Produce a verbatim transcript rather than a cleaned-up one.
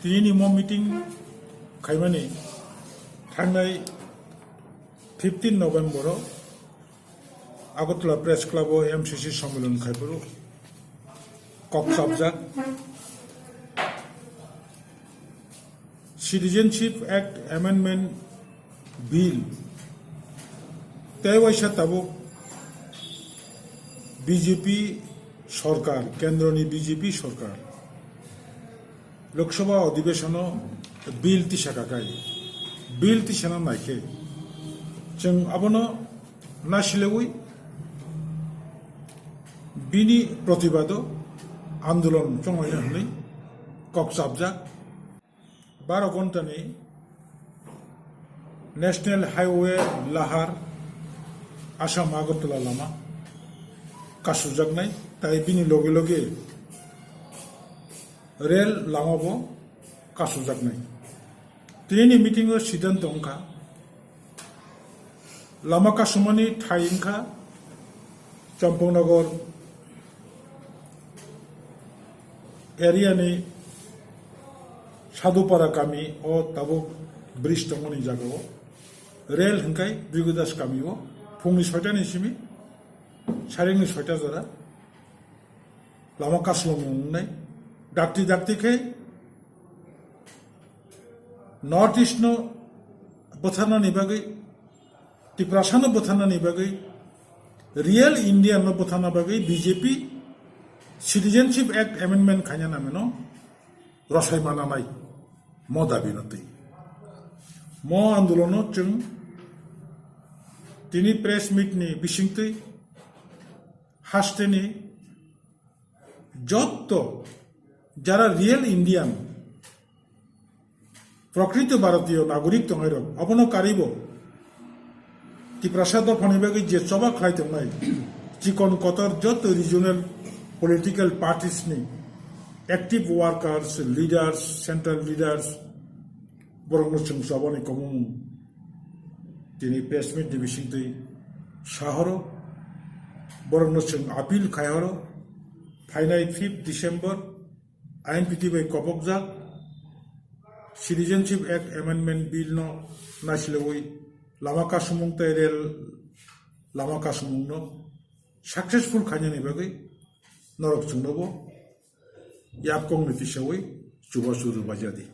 Tinini mo meeting khaimani thangnai fifteen November o Agartala Press Club o M C C sommilan khaiphuru kok chapjak Citizenship Act Amendment Bill tei waisa tabuk B J P sorkar, kendroni B J P sorkar Lok Sabha odhibeshono bill tisaka kai, bill tisana naikhe chwng abono nasilewi bini protibado andolon chonglaina hwnwi kok chapjak. Baro ghontani National Highway Lahar Assam Agartala lama kasujaknai, tai bini loge loge rel lama bo kasujaknai. Tinini meeting o siddhanto wngkha, lama kasumani thai wngkha Champaknagar area ni Sadhupara kami o tabuk bridge tongmani jaga o rel hwnkhe Brigodas kami o phungni soita ni simi saringni soita jora lama kaslomung wngnai. Dakti dakti khe North East no bwtharnani bagwi, Tiprasa no bwtharnani bagwi, real Indian no bwtharna bagwi B J P Citizenship Act Amendment khaina nameno rosai mananai mo dabi no twi. Mo andolono chwng tini press meet ni bisingtwi hasteni jotto jara real Indian, prokrito Bharatiyo nagorik tongnai rok, abono karibo Tiprasa dophani bagwi je choba khlai tongnai, chikon kotor jotto regional political parties ni active workers, leaders, central leaders, borokno chwng chobani komung tini press meet ni bisingtwi sahoro, borokno chwng appeal khaihoro, phainai fifth December I N P T bai kobokjak Citizenship Act Amendment Bill no naisilogwi lama kasumung tei rel lama kasumung no successful khainani bagwi norok chwngnobo yapkong ni tisawi chubachu rwbaijadi.